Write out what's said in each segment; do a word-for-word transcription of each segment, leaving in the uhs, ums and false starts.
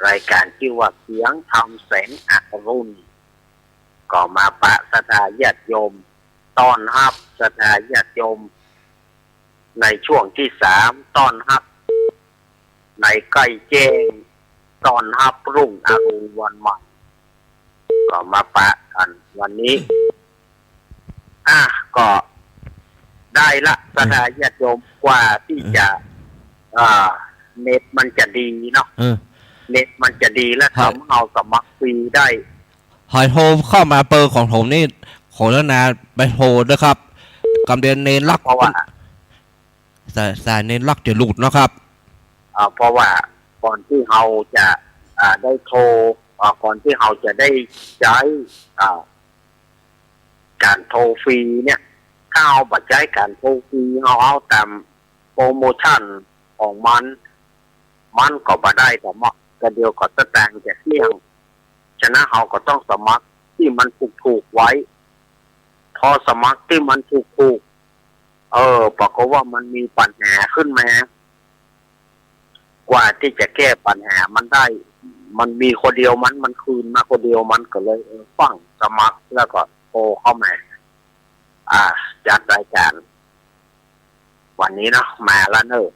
รายก๋านจื้อว่าเสียงธรรมแสงอรุณ ก็มาปะศรัทธาญาติโยม ต้อนฮับศรัทธาญาติโยม ในช่วงตี้สาม ต้อนฮับ ในใก้แจ้ง ต้อนฮับรุ่งอรุณวันใหม่ ก็มาปะกั๋นวันนี้ อ่ะ ก็ได้ละ ศรัทธาญาติโยม กว่าตี้จะ เอ่อ เน็ตมันจะดีเนาะ เออ เน็ตมันจะดีแล้ว เฮาสมัครฟรีได้ หอยโทรเข้ามาเบอร์ของผมนี่ โฆษณาไปโทรด้วยครับ กำเดียวเน็ตลัก เพราะว่า สาย สายเน็ตลักจะหลุดเนาะครับ อ่า เพราะว่าก่อนตี้เฮาจะ อ่า ได้โทร อ่า ก่อนตี้เฮาจะได้ใจ๊ อ่า ก๋านโทรฟรีเนี่ย ถ้าเฮาบ่ใจ๊ก๋านโทรฟรี เฮาเอาต๋ามโปรโมชั่นของมัน มันก็บ่ได้ต๋ามะ ก็เดี๋ยวก็สตางค์จะเสี้ยง ฉะนั้นเฮาก็ต้องสมัครตี้มันถูกๆ ไว้ พอสมัครตี้มันถูกๆ เออ ปรากฏว่ามันมีปัญหาขึ้นมา กว่าตี้จะแก้ปัญหามันได้ มันมีคนเดียวมัน มันคืนมาคนเดียวมัน ก็เลย เออ ฟั่งสมัครแล้วก็โทรเข้ามา อ่า จัดรายก๋าน วันนี้เนาะ มาละเน่อ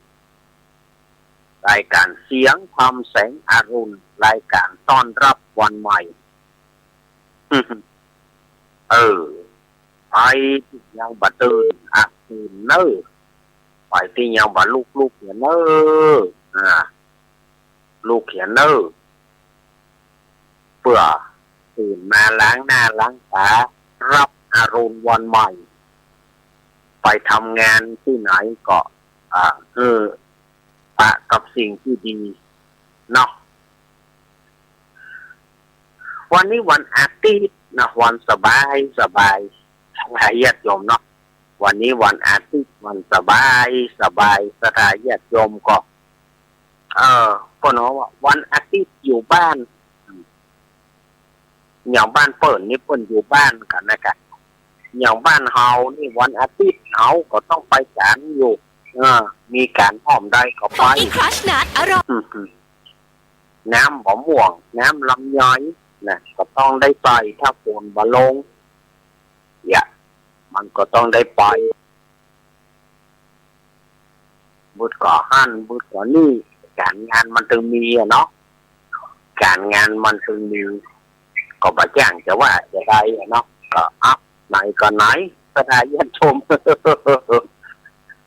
รายก๋านเสียงธรรมแสงอรุณ รายก๋านต้อนฮับวันใหม่ เออ ใผตี้ยังบ่ตื่น อ่ะ ตื่นเน่อ ใผตี้ยังบ่ลุก ลุกเหียเน่อ อ่า ลุกเหียเน่อ เปื้อตื่นมาล้างหน้าล้างต๋า ฮับอรุณวันใหม่ ไปทำงานตี้ไหนก็ อ่า หื้อปะกับสิ่งตี้ดีเนาะ วันนี้วันอาทิตย์นะ วันสบายสบาย ศรัทธาญาติโยมเนาะ วันนี้วันอาทิตย์ วันสบายสบาย ศรัทธาญาติโยมก็ เออ เปิ้นว่าวันอาทิตย์อยู่บ้าน อย่างบ้านเปิ้นนี่เปิ้นอยู่บ้านกั๋นนะกะ อย่างบ้านเฮานี่วันอาทิตย์เฮาก็ต้องไปก๋านอยู่ เออ มีก๋านห้องใดก็ไป Talkie Crush Nut อร่อย อืม น้ำมะม่วง น้ำลำไยนะ ก็ต้องได้ใส่ ถ้าฝนบ่ลง เนี่ย มันก็ต้องได้ไป บึดก่อหั้น บึดก่อนี่ ก๋านงานมันตึงมีอะเนาะ ก๋านงานมันตึงมี ก็บ่จ้างจะว่าจะใดอะเนาะ ก็อัพไหนก็ไหน ศรัทธาญาติโยม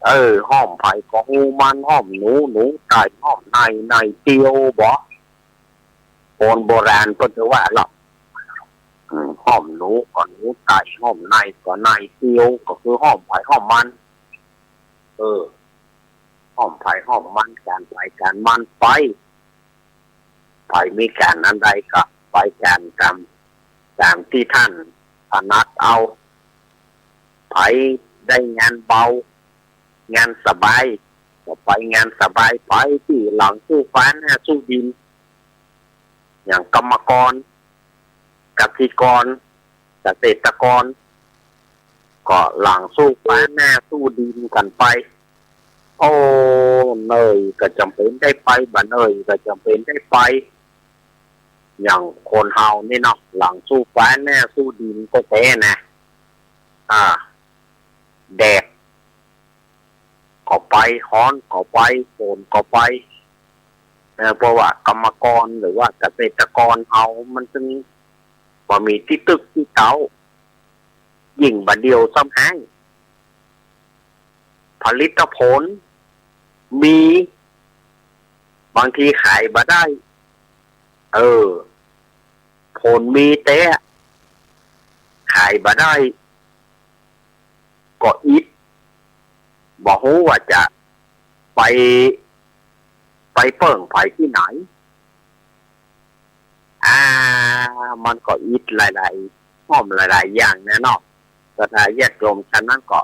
เออ ห้องใผก็ฮู้มัน ห้องหนู หนูใต้ ห้องนาย นายเตียวบ่ คนโบราณเปิ้นจะว่าเนาะ อืม ห้องหนูก็หนูใต้ ห้องนายก็นายเตียว ก็คือห้องใผห้องมัน เออ ห้องใผห้องมัน ก๋านใผก๋านมันไป ใผมีก๋านอันใดก็ไปก๋านต๋าม ต๋ามตี้ต้านถนัดเอา ใผได้งานเบา งานสบาย ก็ไปงานสบาย ไปตี้หลังสู้ฟ้าหน้าสู้ดิน อย่างกรรมกร กสิกร เกษตรกร ก็หลังสู้ฟ้าหน้าสู้ดินกั๋นไป โอ้ เหนื่อยก็จ๋ำเป๋นได้ไป บ่เหนื่อยก็จ๋ำเป๋นได้ไป อย่างคนเฮานี่เนาะ หลังสู้ฟ้าหน้าสู้ดินแต๊ๆ นะ อ่า แดดก็ไป ฮ้อนก็ไป ฝนก็ไป เออ เพราะว่ากรรมกรหรือว่าเกษตรกรเฮามันจึงบ่มีตี้ตึกตี้เต๊า ยิ่งบ่าเดี่ยวซ้ำแฮง ผลิตผลมี บางทีขายบ่ได้ เออ ผลมีแต๊ ขายบ่ได้ ก็อิด บ่ฮู้ว่าจะไป ไปเปิ้งใผตี้ไหน อ่า มันก็อิดหลายๆ ห้อมหลายๆ อย่างนะเนาะ ศรัทธาญาติโยม ฉะนั้นก็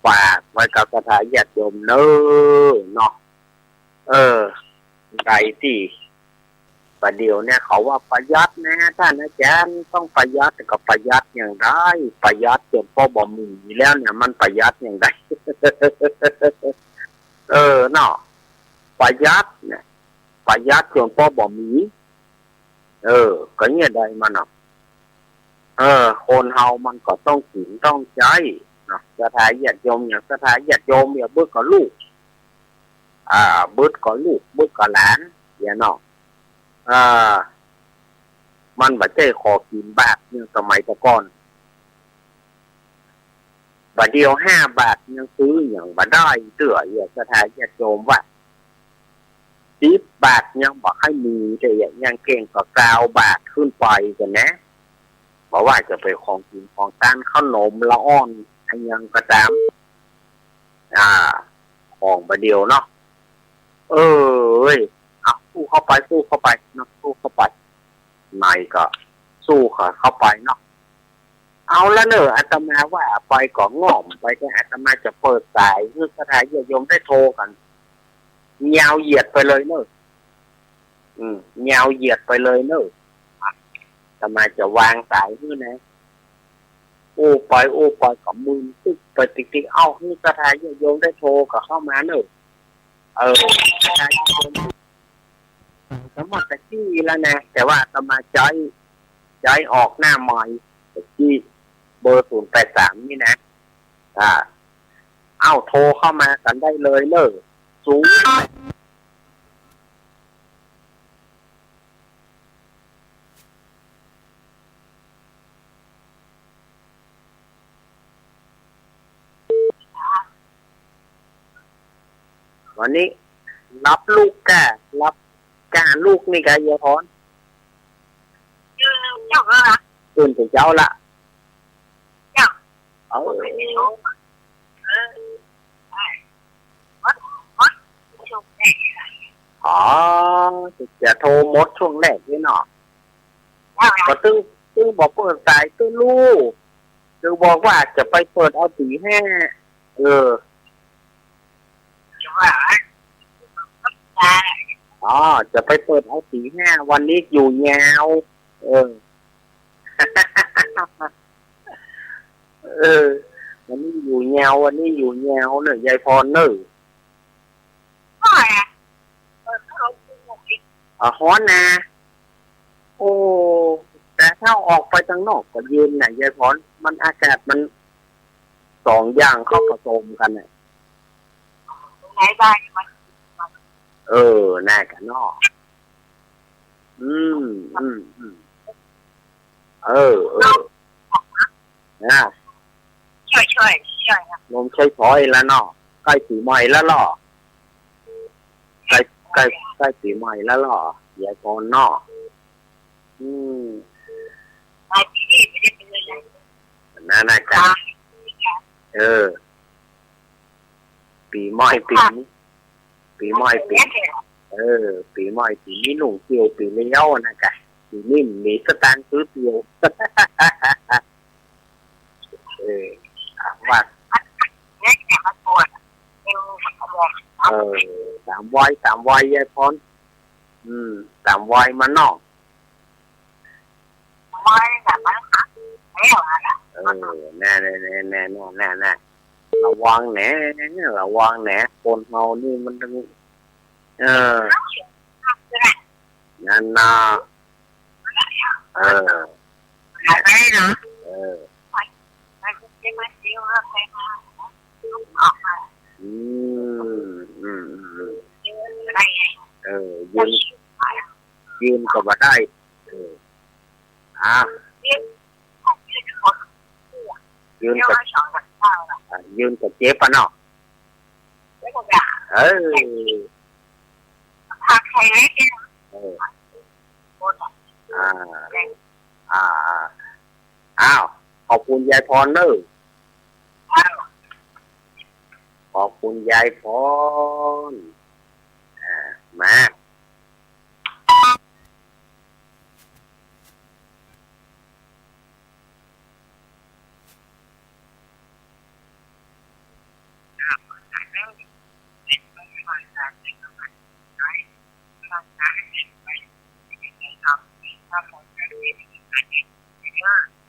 ฝากไว้กับศรัทธาญาติโยมเน่อเนาะ เออ ใดตี้ บ่าเดี่ยวเนี่ยเขาว่าประหยัดนะ ต้านอาจ๋ารย์ ต้องประหยัด ก็ประหยัดอย่างใด ประหยัดจ๋นป้อบ่มีแล้วเนี่ย มันประหยัดอย่างใด เออ เนาะ ประหยัดเนี่ย ป ประหยัดจ๋นป้อบ่มี เออ ก็เนี่ยใดมันน่ะ เออ คนเฮามันก็ต้องกิ๋นต้องใจ๊เนาะ ศรัทธาญาติโยม อย่างศรัทธาญาติโยมเนี่ย เบิดก็ลูก อ่า เบิดก็ลูก เบิดก็หลาน เนี่ยเนาะ อ่า มันบ่ใจ้ขอกิ๋นบาทอย่างสมัยแต่ก่อน บ่าเดี่ยวห้าบาทยังซื้อหยังบ่ได้เตื้อ เนี่ย ศรัทธาญาติโยมว่า สิบบาทยังบ่ค่อยมีเตื้อ ยังเก่งก็ซาวบาทขึ้นไปกั๋นนะ บ่ว่าจะเป๋นของกิ๋นของตาน ขนมละอ่อน อะหยังก็ต๋าม อ่า ของบ่าเดี่ยวเนาะ เอ้ย เอา สู้เข้าไป สู้เข้าไปเนาะ สู้เข้าไป ไหนก็สู้เข้าไปเนาะ เอาละเน่อ อาตมาว่าไปก็ง่อมไป แต่อาตมาจะเปิดสายหื้อศรัทธาญาติโยมได้โทรกั๋น ยาวเหยียดไปเลยเน่อ อืม ยาวเหยียดไปเลยเน่อ อาตมาจะวางสายหื้อนะ อู้ไปอู้ไปก็มึนตึ๊กไปติ๊กๆ เอ้า หื้อศรัทธาญาติโยมได้โทรกั๋นเข้ามาเน่อ เออ ศรัทธาญาติโยม สมมุติตะกี้แล้วนะ แต่ว่าอาตมาใจ๊ ใจ๊ออกหน้าใหม่ ตะกี้เบอร์ศูนย์แปดสามนี่นะ อ่า เอ้า โทรเข้ามากั๋นได้เลยเน่อ ศูนย์ วันนี้ รับลูกก้า รับก้าลูกนี่ก้ายายพร ตื่นเจ๊าแล้วละ ตื่นแต่เจ๊าละ เจ้า เออ เออ อ๋อ จะโทรหมดช่วงแรกนี่เนาะ ก็ตึง ตึงบ่เปิดสายตึงลูก ตึงบอกว่าจะไปเปิดเอาตี๋ห้า เออ อ๋อ จะไปเปิดเอาตี๋ห้า วันนี้อยู่ยาว เออ เออ วันนี้อยู่ยาว วันนี้อยู่ยาวเน่อ ยายพรเน่อ อ่ะ ฮ้อนนะ โอ้ แต่ถ้าออกไปตางนอกก็เย็นน่ะ ยายพร มันอากาศมันสองอย่างเข้าผสมกั๋นน่ะ เออ น่ากั๋นเนาะ อืม อืม อืม เออ เออ นะ ใช่ ใช่ ใช่ค่ะ ลมใช้สอยแล้วเนาะ ใก้ปี๋ใหม่แล้วเนาะ ใก้ ใก้ ใก้ปี๋ใหม่แล้วเนาะ ยายพรเนาะ อืม ปลายปี๋นี่ไม่ได้เป็นเลยนะ นั่นน่ะจ้ะ ค่ะ เออ ปี๋ใหม่ปี๋นี้ ปี๋ใหม่ปี๋ เออ ปี๋ใหม่ปี๋นี้หนุ่งเตียวปี๋แล้วนะกะ ปี๋นี้มีสตางค์ซื้อเตียว เออ ว่า เออ ต๋ามวัย ต๋ามวัยยายพร อืม ต๋ามวัยมันเนาะ เออ แน่ แน่ ระวังแหน่ ระวังแหน่ คนเฮานี่มันต้อง เออ นั่นน่ะ เออ เออ อืม อืม อืม เออ ยืน ยืนก็บ่ได้ เออ อ่ะ ยืนก็ อ่ะ ยืนก็เจ็บอ่ะเนาะ เออ เออ อ่า อ่า อ้าว ขอบคุณยายพรเนอะ ขอบคุณยายพร อ่า มา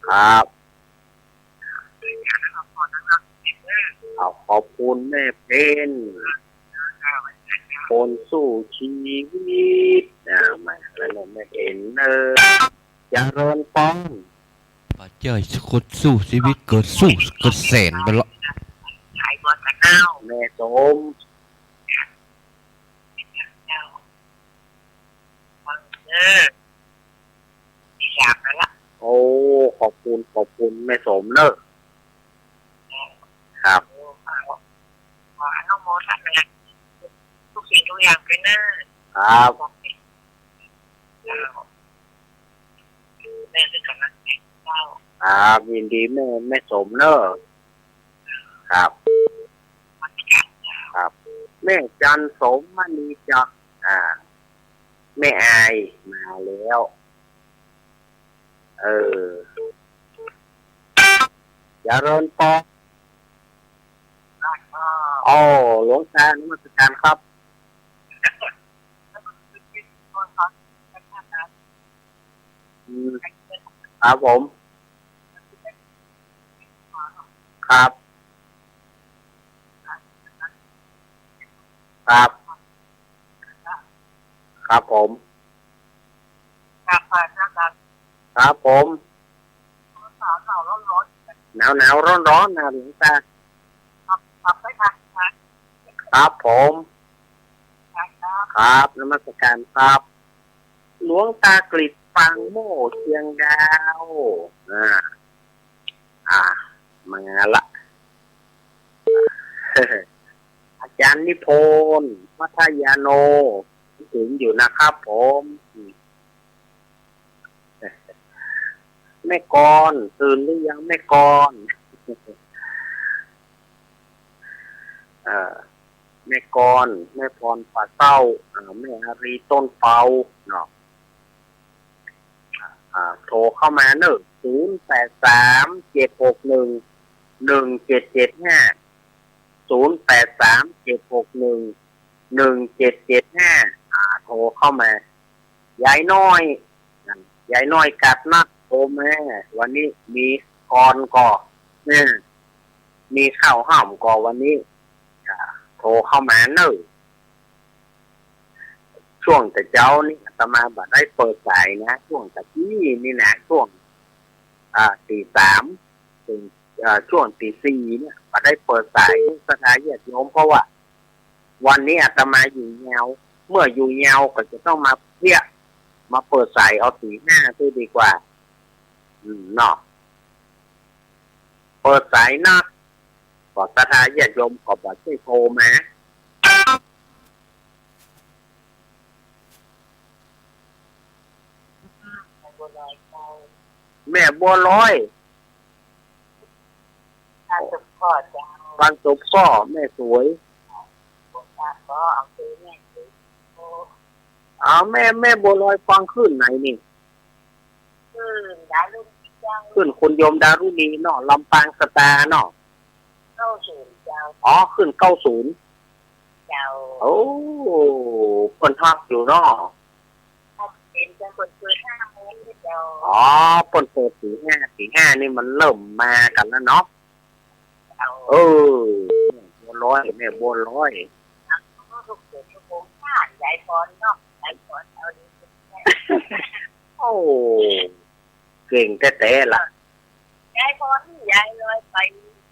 ครับ เอาขอบคุณแม่เพ็ญ คนสู้ชีวิต อ่า มาแล้วเนาะ แม่เอ็นเนอร์ เจริญพร บ่าเจ้ย คนสู้ชีวิต เกิดสู้เกษียณไปละ ขายบัวกะเน่า แม่สม เออ ตีสามแล้วละ โอ้ ขอบคุณ ขอบคุณแม่สมเนอะ ครับ ขออนุโมทนาทุกสิ่งทุกอย่างด้วยเนอะ ครับ แม่เป็นกำลังใจให้เจ้า ครับ ยินดีแม่ แม่สมเนอะ ครับ ครับ แม่จันทร์สมมณีจ้ะ อ่า แม่อายมาแล้ว เออ เจริญพร อ๋อ หลวงตา นมัสการครับ อืม ครับผม ครับ ครับ ครับผม ครับผม หนาวๆ ร้อนๆ นะหลวงตา ครับผม ครับ นมัสการครับ หลวงตากฤษ ปางโม่ เชียงดาว อ่า อ่า มาละ อาจารย์นิพนธ์ มัทยาโน ถึงอยู่นะครับผม แม่กร ตื่นหรือยังแม่กร เอ่อ แม่กร แม่พร ป่าเศร้า อ่า แม่อารี ต้นเปา เนาะ อ่า โทรเข้ามาเนอะ ศูนย์แปดสาม เจ็ดหกหนึ่ง หนึ่งเจ็ดเจ็ดห้า ศูนย์แปดสาม เจ็ดหกหนึ่ง หนึ่งเจ็ดเจ็ดห้า อ่า โทรเข้ามา ยายน้อย ยายน้อยกัดนัดโทรมา วันนี้มีกรก็ เออ มีข้าวห้ามก็วันนี้ อ่า โทรเข้ามาเนอะ ช่วงแต่เจ๊านี่อาตมาบ่ได้เปิดสายนะ ช่วงตะกี้นี่นะ ช่วง อ่า ตีสาม ถึง เอ่อ ช่วงตีสี่เนี่ย บ่ได้เปิดสายศรัทธาญาติโยม เพราะว่าวันนี้อาตมาอยู่ยาว เมื่ออยู่ยาวก็จะต้องมาเพี้ย มาเปิดสายเอาตีห้าซะดีกว่า อืม เนาะ เปิดสายนัด ก็ศรัทธาญาติโยมก็บ่ใจ้โทรมา แม่บัวลอย บ้านสมข้อเจ้า บ้านสมข้อ แม่สวย เอาแม่ แม่บัวลอยฟังคลื่นไหนนี่ คลื่นดารุณีเจ้า คลื่นคุณโยมดารุณีเนาะ ลำปางสตาร์เนาะ เก้าศูนย์เจ้า อ๋อ คลื่นเก้าศูนย์เจ้า โอ้ เปิ้นฮับอยู่เนาะ เปิ้นเปิดห้าโมงเจ้า อ๋อ เปิ้นเปิดตีห้า ตีห้านี่มันเริ่มมากั๋นแล้วเนาะ เออ แม่บัวลอย แม่บัวลอย ลูกเสือลูกหงส์บ้านยายพรเนาะ ยายพรเอาดี โอ้ เก่งแต๊ๆ ละ ยายพรนี่ยายลอยไป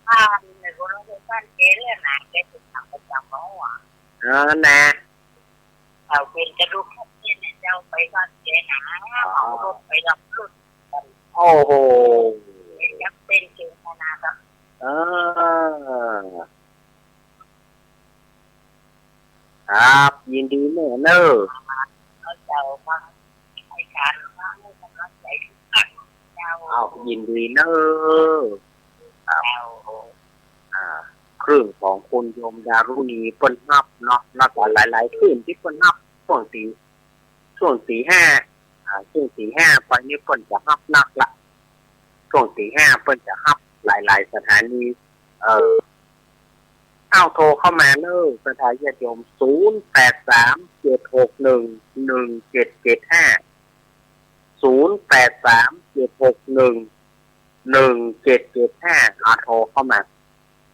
บ้าน ในบริเวณบ้านแกเลยนะ แกจะทำประจำเนาะ เออ นะ เอาเป็นกระดูกทับเส้นเนี่ย เจ้าไปบ้านแกนะ อ๋อ เอารถไปรับรถกัน โอ้โห ยังเป็นเจตนาแบบ เออ ครับ ยินดีแม่เนอะ เอาเจ้ามาให้การมาให้กำลังใจทุกท่าน เจ้า เอา ยินดีเนอะ ครับ เจ้า อ่า คลื่นของคุณโยมดารุณีเปิ้นฮับเนาะ แล้วก็หลายๆ คลื่นตี้เปิ้นฮับ ช่วงตี ช่วงตีห้า อ่า ช่วงตีห้าไปนี่เปิ้นจะฮับนักละ ช่วงตีห้าเปิ้นจะฮับหลายๆ สถานี เออ เอาโทรเข้ามาเนอะ ศรัทธาญาติโยม ศูนย์แปดสาม เจ็ดหกหนึ่ง หนึ่งเจ็ดเจ็ดห้า ศูนย์แปดสาม เจ็ดหกหนึ่ง หนึ่งเจ็ดเจ็ดห้า อ่า โทรเข้ามา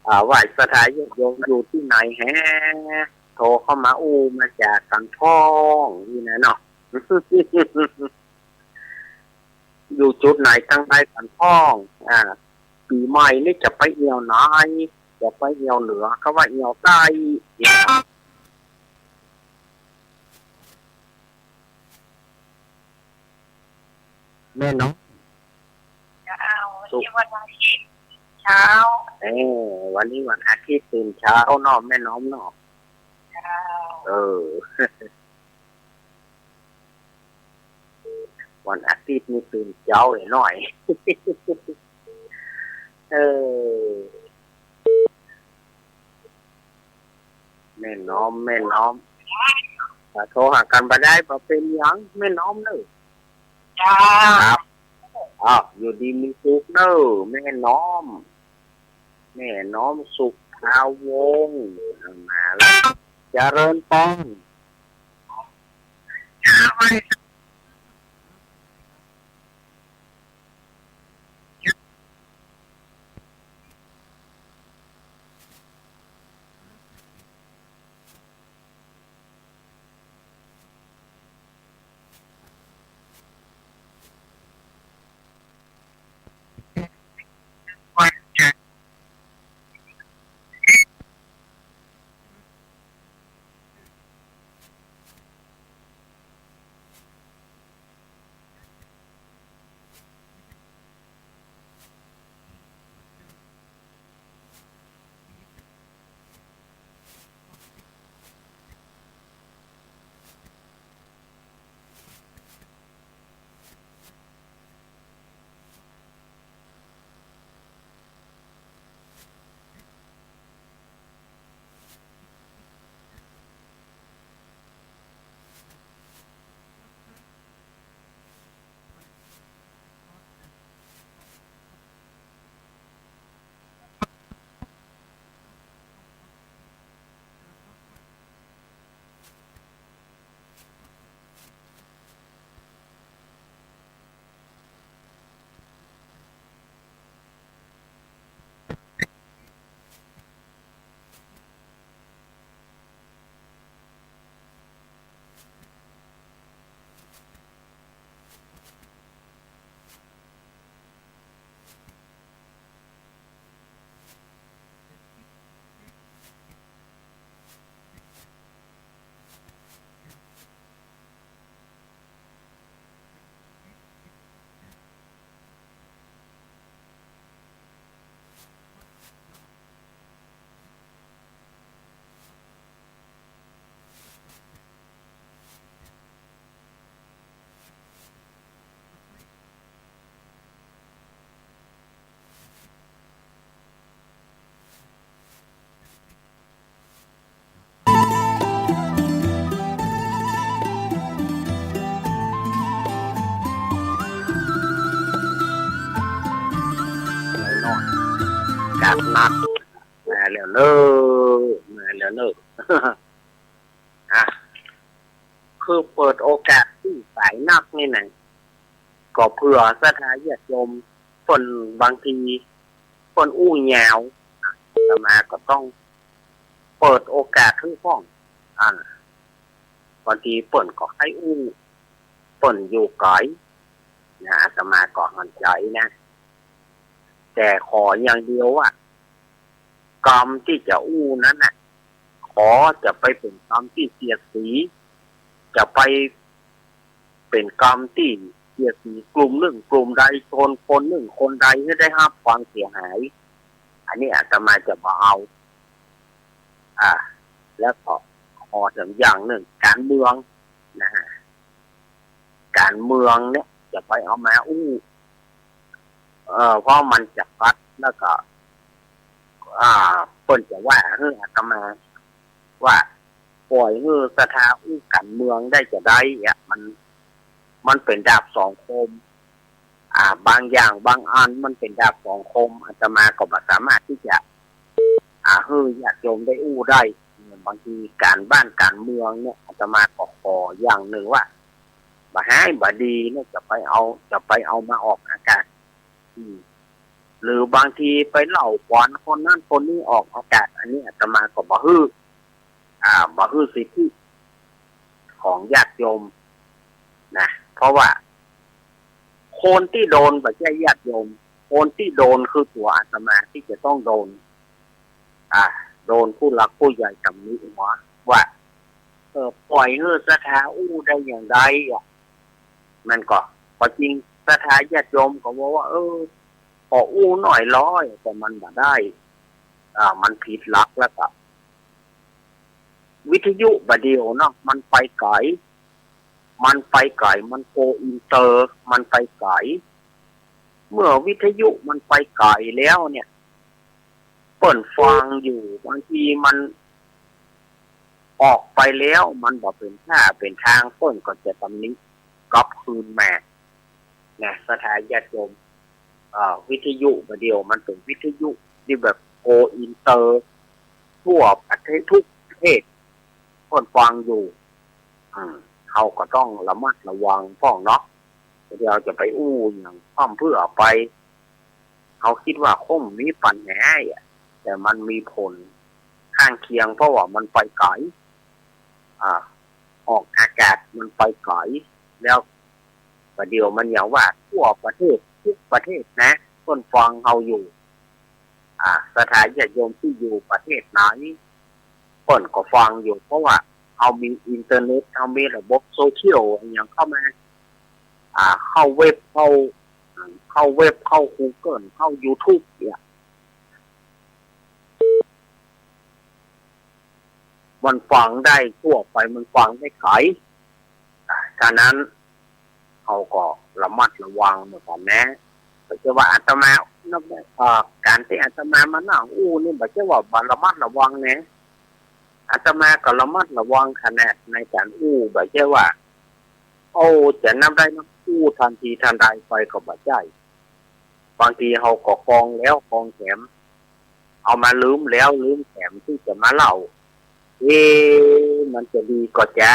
อ่า ว่าศรัทธาญาติโยมอยู่ตี้ไหนแฮะ โทรเข้ามาอู้มาจ๋ากั๋นพ่องนี่นะเนาะ อยู่จุดไหนตังใดกั๋นพ่อง อ่า ปี๋ใหม่นี่จะไปเอี่ยวไหน จะไปเอี่ยวเหนือ เขาว่าเอี่ยวใต้ แม่น้อม เจ้า วันนี้วันอาทิตย์เช้า เออ วันนี้วันอาทิตย์ตื่นเช้าเนาะ แม่น้อมเนาะ เจ้า เออ วันอาทิตย์นี่ตื่นเจ๊าหน่อย เออ แม่น้อม แม่น้อม ถ้าโทรหากั๋นบ่ได้บ่เป๋นหยัง แม่น้อมเน่อ เจ้า ครับ อ้าว อยู่ดีมีสุขเน่อ แม่น้อม แม่น้อม สุขาวงศ์ มาแล้ว เจริญพรกาดนัด มาแล้วเน่อ มาแล้วเน่อ อ่ะ คือเปิดโอกาสตี้สายนัดนี่นะ ก็เปื้อศรัทธาญาติโยม เปิ้นบางทีเปิ้นอู้ยาว อาตมาก็ต้องเปิดโอกาสหื้อพ่อง อ่า บางทีเปิ้นก็ใค่อู้ เปิ้นอยู่ไก๋ นะ อาตมาก็หันใจ๋นะ แต่ขออย่างเดียวว่า กำตี้จะอู้นั้นน่ะ ขอจะไปเป๋นกำตี้เสียดสี จะไปเป๋นกำตี้เสียดสีกลุ่มนึ่งกลุ่มใด ชนคนนึ่งคนใดหื้อได้ฮับความเสียหาย อันนี้อาตมาจะบ่เอา อ่า แล้วก็ขอเถิงอย่างนึ่ง ก๋านเมืองนะ ก๋านเมืองเนี่ยจะไปเอามาอู้ เอ่อ เพราะมันจะกัด แล้วก็ อ่า เปิ้นจะว่าหื้ออาตมา ว่าป่อยหื้อศรัทธาอู้ก๋านเมืองได้จาใดอะ มัน มันเป๋นดาบสองคม อ่า บางอย่างบางอันมันเป๋นดาบสองคม อาตมาก็บ่สามารถตี้จะ อ่า หื้อญาติโยมได้อู้ได้ บางทีก๋านบ้านก๋านเมืองเนี่ย อาตมาก็ขออย่างนึ่งว่า บ่ฮ้ายบ่ดีเนี่ยจะไปเอา จะไปเอามาออกอากาศ อืม หรือบางทีไปเล่าขวัญคนนั้นคนนี้ออกอากาศ อันนี้อาตมาก็บ่หื้อ อ่า บ่หื้อสิทธิของญาติโยมนะ เพราะว่าคนตี้โดนบ่ใจ้ญาติโยม คนตี้โดนคือตั๋วอาตมาตี้จะต้องโดน อ่า โดนผู้หลักผู้ใหญ่ตำหนิหัวว่า เออ ป่อยหื้อศรัทธาอู้ได้อย่างใดอะ มันก็ ก็จริง ศรัทธาญาติโยมก็ว่า ว่า เออ ก็อู้หน้อยลอย แต่มันบ่ได้ อ่า มันผิดหลักแล้วก็ วิทยุบ่าเดี่ยวเนาะ มันไปไก๋ มันไปไก๋ มันโกอินเตอร์ มันไปไก๋ เมื่อวิทยุมันไปไก๋แล้วเนี่ย เปิ้นฟังอยู่ บางทีมันออกไปแล้ว มันบ่เป๋นท่าเป๋นตาง เปิ้นก็จะตำหนิกลับคืนมา นะ ศรัทธาญาติโยม เอ่อ วิทยุบ่าเดี่ยวมันเป๋นวิทยุตี้แบบโกอินเตอร์ ทั่วประเทศ ทุกประเทศ เปิ้นฟังอยู่ อืม เฮาก็ต้องระมัดระวังพ่องเนาะ เดี๋ยวจะไปอู้หยังพร่ำเพรื่อไป เฮาคิดว่าคงมีปัญหาอะ แต่มันมีผลข้างเคียง เพราะว่ามันไปไก๋ อ่า ออกอากาศมันไปไก๋ แล้วบ่าเดี่ยวมันอย่างว่าทั่วประเทศ ทุกประเทศนะ เปิ้นฟังเฮาอยู่ อ่า ศรัทธาญาติโยมตี้อยู่ประเทศไหน เปิ้นก็ฟังอยู่ เพราะว่าเฮามีอินเทอร์เน็ต เฮามีระบบโซเชียลอะหยังเข้ามา อ่า เข้าเว็บ เข้า เข้าเว็บ เข้ากูเกิล เข้ายูทูบเนี่ย มันฟังได้ทั่วไป มันฟังได้ไก๋ ฉะนั้นเฮาก็ระมัดระวังเหมือนกั๋นนะ บ่ใจ้ว่าอาตมา เอ่อ ก๋านตี้อาตมามานั่งอู้นี่ บ่ใจ้ว่าบ่ระมัดระวังนะ อาตมาก็ระมัดระวังขนาดในก๋านอู้ บ่ใจ้ว่า โอ้ จะนับได้นับอู้ทันทีทันใดไปก็บ่ใจ้ บางทีเฮาก็กองแล้วกองแถม เอามาลืมแล้วลืมแถมตี้จะมาเล่า เอ๊ะ มันจะดีก่อจ๊ะ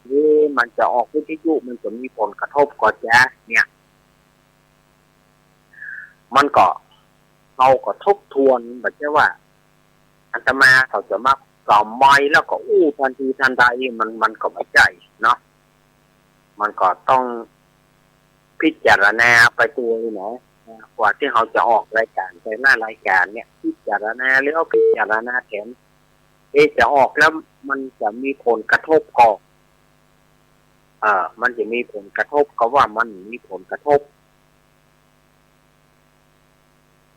เอ๊ะ มันจะออกวิทยุ มันจะมีผลกระทบก่อจ๊ะ เนี่ย มันก็ เฮาก็ทบทวน บ่ใจ้ว่า อาตมาเขาจะมากล่าวใหม่แล้วก็อู้ทันทีทันใด มัน มันก็บ่ใจ้เนาะ มันก็ต้องพิจารณาไปตวยนะ กว่าตี้เฮาจะออกรายก๋านแต่ละรายก๋านเนี่ย พิจารณาแล้วพิจารณาแถม เอ๊ะ จะออกแล้วมันจะมีผลกระทบก่อ เอ่อ มันจะมีผลกระทบ ก็ว่ามันมีผลกระทบ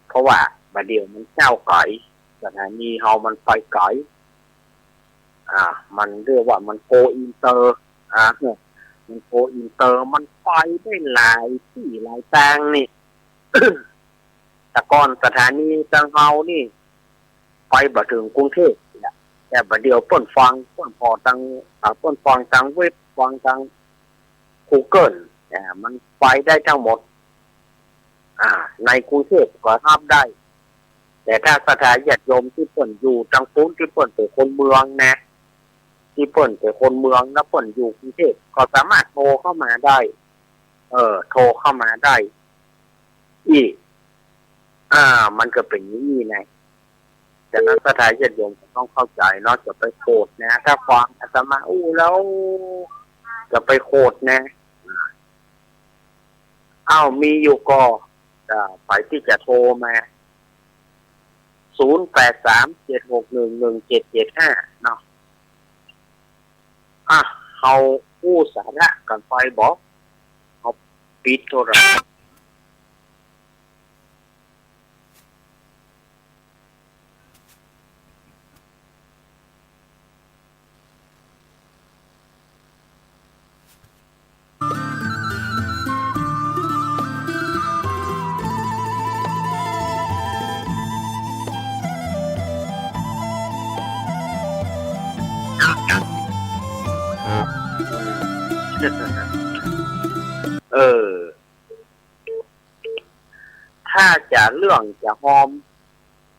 เพราะว่าบ่าเดี่ยวมันก้าวไก๋ สถานีเฮามันไปไก๋ อ่า มันเรียกว่ามันโกอินเตอร์ อ่า มันโกอินเตอร์ มันไปได้หลายตี้หลายตางนี่ แต่ก่อนสถานีตางเฮานี่ ไปบ่เถิงกรุงเทพฯเนี่ย แต่บ่าเดี่ยวเปิ้นฟัง เปิ้นผ่อตาง อ่า เปิ้นฟังตางเว็บ ฟังตางกูเกิล อ่า มันไปได้ตังหมด อ่า ในกรุงเทพฯก็ฮับได้ แต่ถ้าศรัทธาญาติโยมตี้เปิ้นอยู่ตางปู๊น ตี้เปิ้นเป๋นคนเมืองนะ ตี้เปิ้นเป๋นคนเมืองแล้วเปิ้นอยู่กรุงเทพฯ ก็สามารถโทรเข้ามาได้ เออ โทรเข้ามาได้ อี้ อ่า มันก็เป๋นอย่างอี้นะ ฉะนั้นศรัทธาญาติโยมก็ต้องเข้าใจ๋เนาะ จะไปโขดนะ ถ้าฟังอาตมาอู้แล้ว จะไปโขดนะ อ้าว มีอยู่ก่อ อ่า ใผตี้จะโทรมา ศูนย์แปดสาม เจ็ดหกหนึ่ง หนึ่งเจ็ดเจ็ดห้า เนาะ อ่ะ เฮาอู้สาระกั๋นไปบ่ เฮาปิดโทรศัพท์ เออ ถ้าจะเรื่องจะฮอม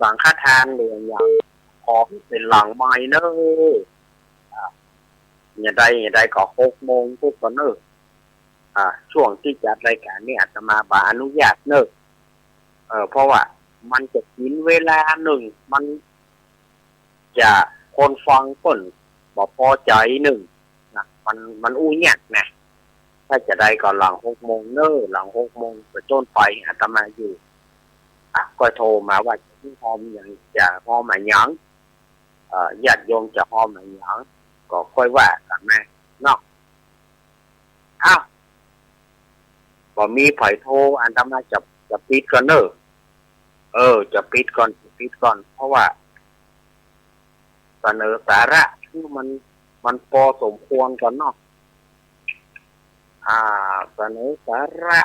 สังฆทานหรือหยัง ขอหื้อเป๋นหลังไมค์เน่อ อ่า ยามใดยามใดก็หกโมงพุ้นก่อเน่อ อ่า ช่วงตี้จัดรายก๋านนี่อาตมาบ่อนุญาตเน่อ เออ เพราะว่ามันจะกิ๋นเวลานึ่ง มันจะ คนฟังเปิ้น บ่ปอใจ๋นึ่งนะ มัน มันอู้ยากนะ ถ้าจะได้ก็หลังหกโมงเน่อ หลังหกโมงเป๋นต้นไป อาตมาอยู่ อ่ะ ก็โทรมาว่าจะฮ้อมอะหยัง จะฮ้อมอะหยัง เอ่อ ญาติโยมจะฮ้อมอะหยัง ก็ค่อยว่ากั๋นมาเนาะ อ้าว บ่มีใผโทร อาตมาจะ จะปิดก่อนเน่อ เออ จะปิดก่อน จะปิดก่อน เพราะว่า เสนอสาระคือมัน มันปอสมควรก่อนเนาะ อ่า เสนอสาระ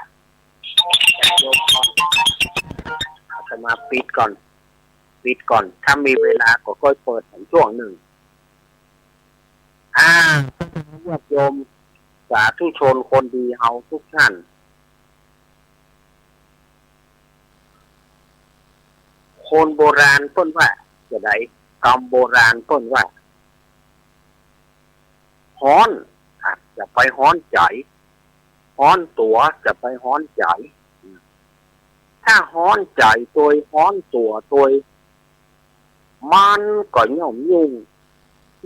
อาตมาปิดก่อน ปิดก่อน ถ้ามีเวลาก็ค่อยเปิดอีกช่วงนึ่ง อ่า ญาติโยม สาธุชนคนดีเฮาทุกท่าน คนโบราณเปิ้นว่าจะใด กำโบราณเปิ้นว่า ฮ้อน อ่ะ จะไปฮ้อนใจ๋ ฮ้อนตั๋ว จะไปฮ้อนใจ๋ ถ้าฮ้อนใจ๋ตวย ฮ้อนตั๋วตวย มันก็ย่อมยุ่ง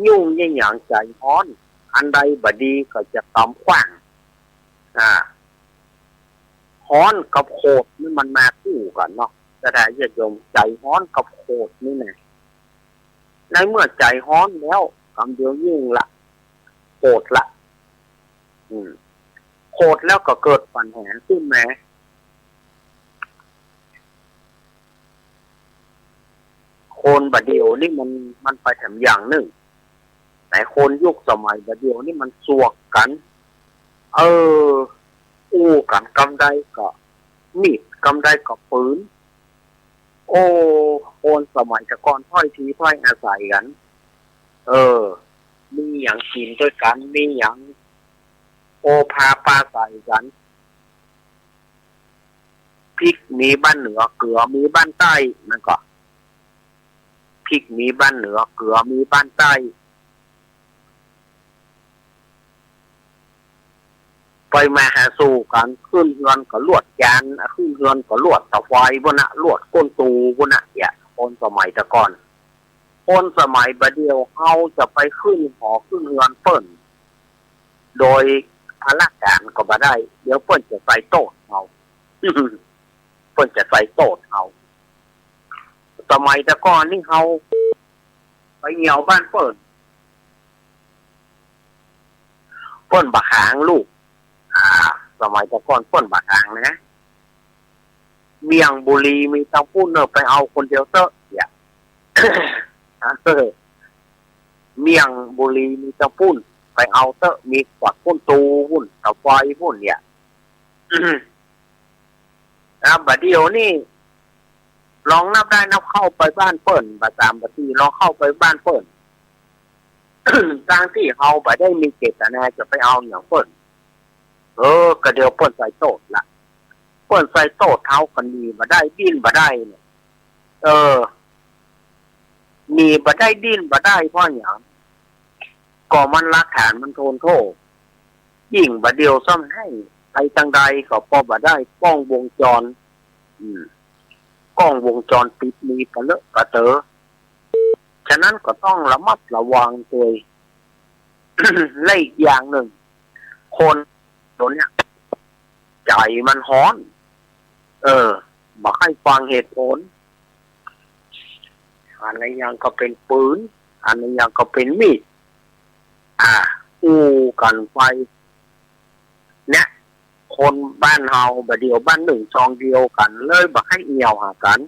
ยุ่งเยียะหยังใจ๋ฮ้อน อันใดบ่ดีก็จะกำขว้าง อ่า ฮ้อนกับโขดนี่มันมาคู่กั๋นเนาะ ศรัทธาญาติโยม ใจ๋ฮ้อนกับโขดนี่นะ ในเมื่อใจ๋ฮ้อนแล้ว กำเดียวยุ่งละ โขดละ อืม โขดแล้วก็เกิดปัญหาขึ้นมา คนบ่าเดี่ยวนี่มัน มันไปแถมอย่างนึ่ง แต่คนยุคสมัยบ่าเดี่ยวนี่มันสวกกั๋น เออ อู้กั๋นกำใดก็มีด กำใดก็ปืน โอ้ คนสมัยแต่ก่อนถ้อยทีถ้อยอาศัยกั๋น เออ มีหยังกิ๋นตวยกั๋น มีหยังโอภาปราศรัยกั๋น พริกมีบ้านเหนือ เกลือมีบ้านใต้ นั่นก็ พริกมีบ้านเหนือ เกลือมีบ้านใต้ ไปมาหาสู่กั๋น ขึ้นเฮือนก็ลวดจาน ขึ้นเฮือนก็ลวดตะไฟปู้นนะ ลวดก้นตู้ปู้นนะ เนี่ย คนสมัยแต่ก่อน คนสมัยบ่าเดี่ยวเฮาจะไปขึ้นหอขึ้นเฮือนเปิ้น โดยพละก๋านก็บ่ได้ เดี๋ยวเปิ้นจะใส่โต้ษเฮา เปิ้นจะใส่โต้ษเฮา สมัยแต่ก่อนนี่เฮาไปเอี่ยวบ้านเปิ้น เปิ้นบ่ขังลูก อ่า สมัยแต่ก่อนเปิ้นบ่ขังนะ เมี่ยงบุรีมีตังปู้นเน่อ ไปเอาคนเดียวเต๊อะ เนี่ย เออ เมี่ยงบุรีมีตังปู้น ไปเอาเต๊อะ มีกวาดปู้น ตู้ปู้น ตะไฟปู้น เนี่ย นะ บ่าเดี่ยวนี่ ลองนับได้นับเข้าไปบ้านเปิ้น บ่าสามบ่าสี่ ลองเข้าไปบ้านเปิ้น ตังตี้เฮาบ่ได้มีเจตนาจะไปเอาหยังเปิ้น เออ ก็เดี๋ยวเปิ้นใส่โต้ษละ เปิ้นใส่โต้ษเฮาก็หนีบ่ได้ ดิ้นบ่ได้เนี่ย เออ หนีบ่ได้ ดิ้นบ่ได้ เพราะหยัง ก็มันหลักฐานมันทนโทษ ยิ่งบ่าเดี่ยวซ้ำแฮ้ง ไปตังใดก็ปอบ่ได้ กล้องวงจร อืม กล้องวงจรปิดมีปะเลอะปะเต๋อ ฉะนั้นก็ต้องระมัดระวังตวย และอีกอย่างนึ่ง คนเดี๋ยวเนี้ย ใจ๋มันฮ้อน เออ บ่ใค่ฟังเหตุผล อันนั้นยังก็เป๋นปืน อันนั้นยังก็เป๋นมีด อ่า อู้กั๋นไป เนี่ย คนบ้านเฮาบ่าเดี่ยวบ้านนึ่งซองเดียวกั๋นเลย บ่ใค่เอี่ยวหากั๋น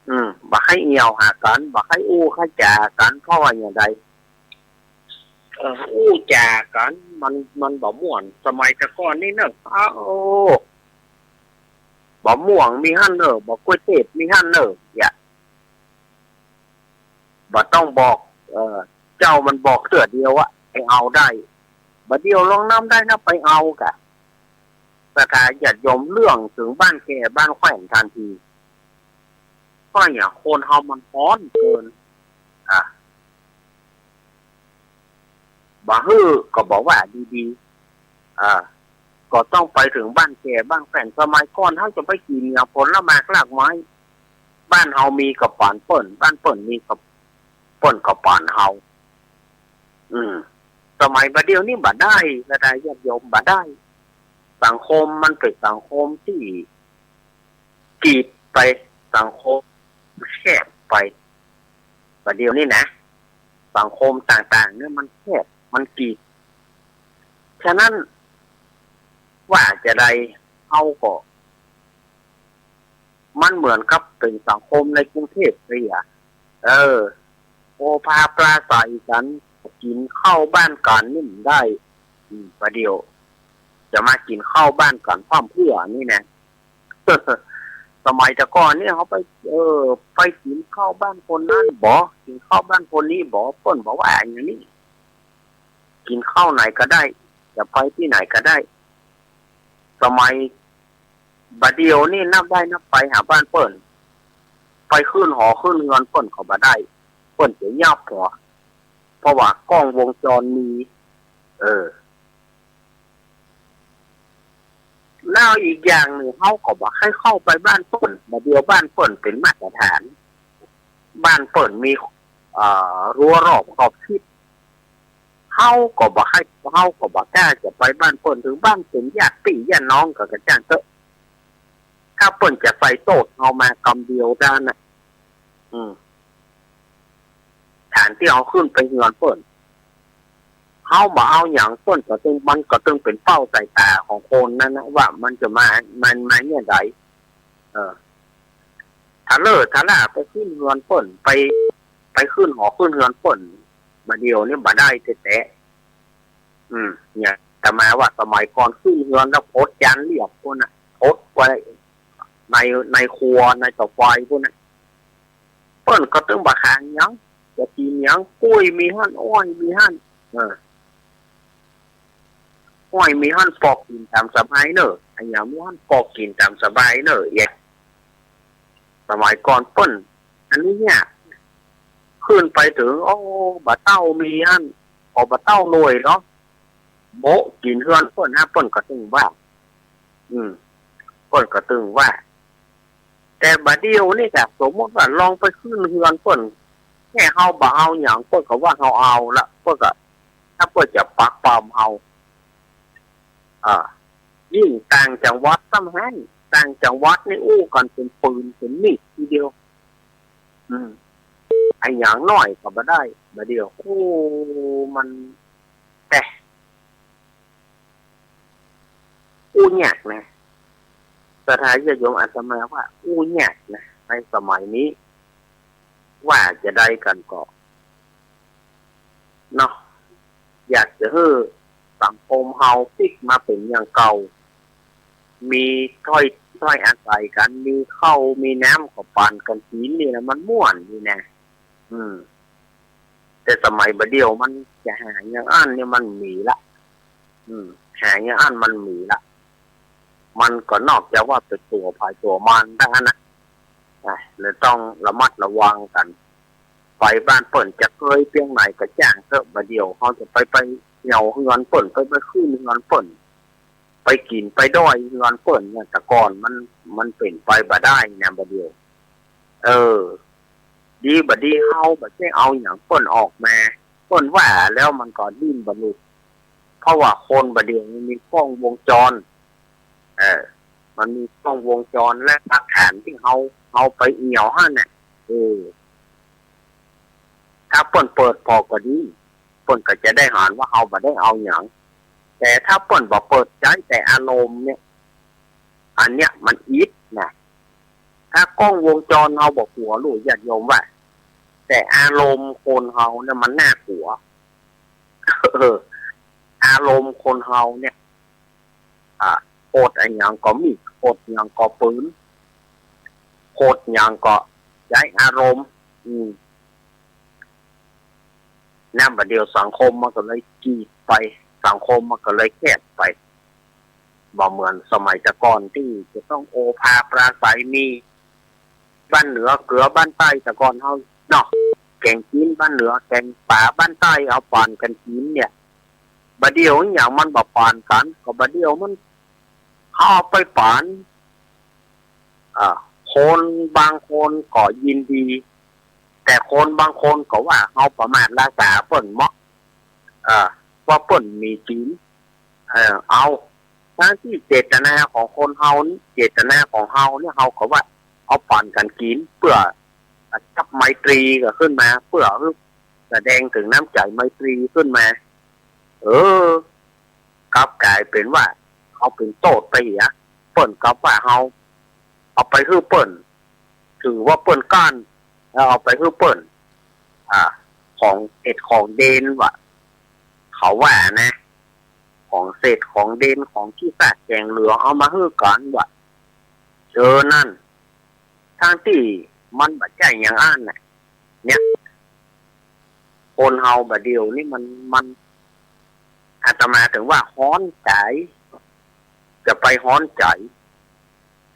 อืม บ่ใค่เอี่ยวหากั๋น บ่ใค่อู้ใค่จ๋ากั๋น เพราะว่าอย่างใด เออ อู้จ๋ากั๋น มัน มันบ่ม่วน สมัยแต่ก่อนนี่เน่อ อ้าว บ่ม่วงมีหั้นเน่อ บ่กล้วยเทศมีหั้นเน่อ เนี่ย บ่ต้องบอก เออ เจ้ามันบอกเตื้อเดียวอะ ไปเอาได้ บ่าเดี่ยวลองนับได้นะ ไปเอากะ ศรัทธาญาติโยม เรื่องเถิงบ้านแก่บ้านแคว่นทันที เพราะอย่างคนเฮามันฮ้อนเกิน อ่ะ บ่หื้อก็บ่ว่าดีๆ อ่า ก็ต้องไปเถิงบ้านแก่บ้านแคว่น สมัยก่อนเฮาจะไปกิ๋นอย่างผลหมากรากไม้ บ้านเฮามีก็ป๋านเปิ้น บ้านเปิ้นมีก็ เปิ้นก็ป๋านเฮา อืม สมัยบ่าเดี่ยวนี้บ่ได้ นะญาติโยม บ่ได้ สังคมมันเป๋นสังคมตี้กีดไป สังคมแคบไป บ่าเดี่ยวนี้นะ สังคมต่างๆ เนี่ยมันแคบ มันกีด ฉะนั้น ว่าจะใด เฮาก็ มันเหมือนกับเป๋นสังคมในกรุงเทพฯเลยอะ เออ โอภาปราศรัยกั๋น กิ๋นข้าวบ้านกั๋นนี่บ่ได้ อืม บ่าเดี่ยว จะมากิ๋นข้าวบ้านกั๋นพร่ำเพรื่อนี่นะ สมัยแต่ก่อนนี่เฮาไป เออ ไปกิ๋นข้าวบ้านคนนั้นบ่ กิ๋นข้าวบ้านคนนี้บ่ เปิ้นบ่ว่าอะหยังนี่ กิ๋นข้าวไหนก็ได้ จะไปตี้ไหนก็ได้ สมัย บ่าเดี่ยวนี้นับได้นับไปหาบ้านเปิ้น ไปขึ้นหอขึ้นเฮือนเปิ้นก็บ่ได้ เปิ้นจะยับหัว เพราะว่ากล้องวงจรมี เออ แล้วอีกอย่างนึ่ง เฮาก็บ่ใค่เข้าไปบ้านเปิ้น บ่าเดี่ยวบ้านเปิ้นเป๋นมาตรฐาน บ้านเปิ้นมี เอ่อ รั้วรอบขอบชิด เฮาก็บ่ใค่ เฮาก็บ่กล้าจะไปบ้านเปิ้น เถิงบ้านเป๋นญาติปี้ญาติน้องก็กระจ้างเต๊อะ ถ้าเปิ้นจะใส่โต้เฮามากำเดียวด้านน่ะ อืม ฐานตี้เฮาขึ้นไปเฮือนเปิ้น เฮาบ่เอาหยัง เปิ้นก็ตึง มันก็ตึงเป๋นเป้าสายต๋าของคนนั้นนะ ว่ามันจะมา มันมาเนี่ยใด เออ ทะเลอะทะล่าไปขึ้นเฮือนเปิ้น ไป ไปขึ้นหอขึ้นเฮือนเปิ้น บ่าเดี่ยวนี้บ่ได้แต๊ๆ อืม เนี่ย อาตมาว่าสมัยก่อนขึ้นเฮือนแล้วพดจานเรียบปู๊นน่ะ พดไว้ใน ในครัว ในเตาไฟปู๊นน่ะ เปิ้นก็ตึงบ่ขางหยัง จะกิ๋นหยัง กล้วยมีหั้น อ้อยมีหั้น เออ อ้อยมีหั้นปอกกิ๋นต๋ามสบายเน่อ อะหยังมีหั้นปอกกิ๋นต๋ามสบายเน่อ เอียะ สมัยก่อนเปิ้นอนุญาต ขึ้นไปเถิง โอ้ บ่าเต้ามีหั้น ก็บ่าเต้าโรยเนาะ โบะกิ๋นเฮือนเปิ้นนะ เปิ้นก็ตึงว่า อืม เปิ้นก็ตึงว่า แต่บ่าเดี่ยวนี้กะ สมมุติว่าลองไปขึ้นเฮือนเปิ้น แค่เฮาบ่เอาหยัง เปิ้นก็ว่าเฮาเอาละ เปิ้นก็ ถ้าเปิ้นจะปรักปรำเฮา อ่า ยิ่งต่างจังหวัดซ้ำหั้น ต่างจังหวัดนี่อู้กั๋นเป๋นปืนเป๋นมีดทีเดียว อืม อะหยังน้อยก็บ่ได้ บ่าเดี่ยว โอ้ มัน แต่ อู้ยากนะ ศรัทธาญาติโยม อาตมาว่าอู้ยากนะ ในสมัยนี้ ว่าจะใดกั๋นก็ เนาะ อยากจะหื้อสังคมเฮาปิ๊กมาเป๋นอย่างเก่า มีถ้อย ถ้อยอาศัยกั๋น มีข้าว มีน้ำก็ปานกั๋นกิ๋นนี่นะ มันม่วนดีนะ อืม แต่สมัยบ่าเดี่ยวมันจะหาอย่างอั้นเนี่ยมันบ่มีละ อืม หาอย่างอั้นมันบ่มีละ มันก็นอกจากว่าเป๋นตั๋วใผตั๋วมันเต้าอั้นนะ อ่ะ เลยต้องระมัดระวังกั๋น ไปบ้านเปิ้นจะเกยเปียงไหนก็จ้างเต๊อะ บ่าเดี่ยวเฮาจะไป ไปเหยี่ยวเฮือนเปิ้น ไป ไปขึ้นเฮือนเปิ้น ไปกิ๋นไปด้อยเฮือนเปิ้นเนี่ย แต่ก่อนมัน มันเป๋นไปบ่ได้นะ บ่าเดี่ยว เออ ดีบ่าดีเฮาบ่ใจ้เอาหยังเปิ้นออกมา เปิ้นว่าแล้วมันก็ดิ้นบ่หลุด เพราะว่าคนบ่าเดี่ยวนี้มีกล้องวงจร เออ มันมีกล้องวงจรและหลักฐานตี้เฮา เฮาไปเหยี่ยวหั้นน่ะ เออ ถ้าเปิ้นเปิดผ่อก็ดี เปิ้นก็จะได้หันว่าเฮาบ่ได้เอาหยัง แต่ถ้าเปิ้นบ่เปิดใจ๊แต่อารมณ์เนี่ย อันเนี้ยมันอิดนะ ถ้ากล้องวงจรเฮาบ่กั๋วลูกญาติโยมว่า แต่อารมณ์คนเฮาเนี่ยมันน่ากั๋ว เออ อารมณ์คนเฮาเนี่ย อ่า โขดอะหยังก็มีด โขดหยังก็ปืน โขดหยังก็ใจ๊อารมณ์ อืม น้ำบ่าเดี่ยวสังคมมันก็เลยกีดไป สังคมมันก็เลยแคบไป บ่เหมือนสมัยแต่ก่อนตี้จะต้องโอภาปราศรัย มีบ้านเหนือเกือบ้านใต้ แต่ก่อนเฮาเนาะ แก๋งกิ๋นบ้านเหนือ แก๋งป๋าบ้านใต้ เอาปานกั๋นกิ๋นเนี่ย บ่าเดี่ยวอะหยังมันบ่ปานกั๋น ก็บ่าเดี่ยวมัน เฮาเอาไปปาน อ่า คนบางคนก็ยินดี แต่คนบางคนก็ว่าเฮาประมาทละสาเปิ้นเมาะ อ่า ว่าเปิ้นมีกิ๋น เออ เอา ตังตี้เจตนาของคนเฮานี่ เจตนาของเฮาเนี่ย เฮาก็ว่าเอาป๋านกั๋นกิ๋น เปื้อจับไมตรีก็ขึ้นมา เปื้อแสดงเถิงน้ำใจ๋ไมตรีขึ้นมา เออ กลับก๋ายเป๋นว่าเฮาเป๋นโต้ษไปเหีย เปิ้นกลับว่าเฮาเอาไปหื้อเปิ้น ถือว่าเปิ้นก้าน แล้วเอาไปหื้อเปิ้น อ่า ของเศษของเดนว่า เขาว่านะ ของเศษของเดน ของขี้ซากแจ๋งเหลือ เอามาหื้อกั๋นว่า เออ นั่น ตังตี้มันบ่ใจ้อย่างอั้นน่ะ เนี่ย คนเฮาบ่าเดี่ยวนี้มัน มัน อาตมาเถิงว่าฮ้อนใจ๋ จะไปฮ้อนใจ๋